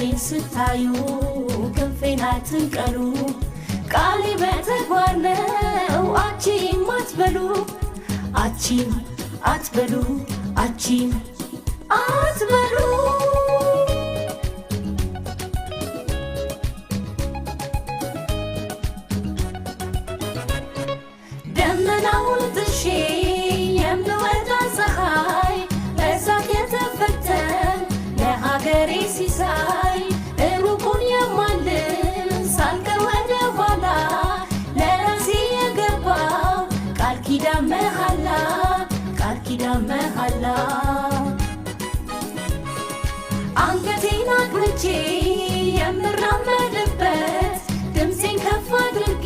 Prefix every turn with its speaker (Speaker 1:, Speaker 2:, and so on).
Speaker 1: መብረሬን ስታዩ ክንፌን አትንቀሉ። ቃሌ በተግባር ነው፣ አቺም አትበሉ፣ አቺም አትበሉ፣ አቺም አትበሉ። ደመናውን ጥሼ የምወጣ ፀሐይ፣ በእሳት የተፈተን ለሀገሬ ሲሳይ፣ ሩቁን የማልም ሳልቀር ወደ ኋላ፣ ለራሴ የገባው ቃል ኪዳን መሃላ፣ ቃል ኪዳን መሃላ። አንገቴን አቅንቼ የምራመድበት፣ ድምፄን ከፍ አድርጌ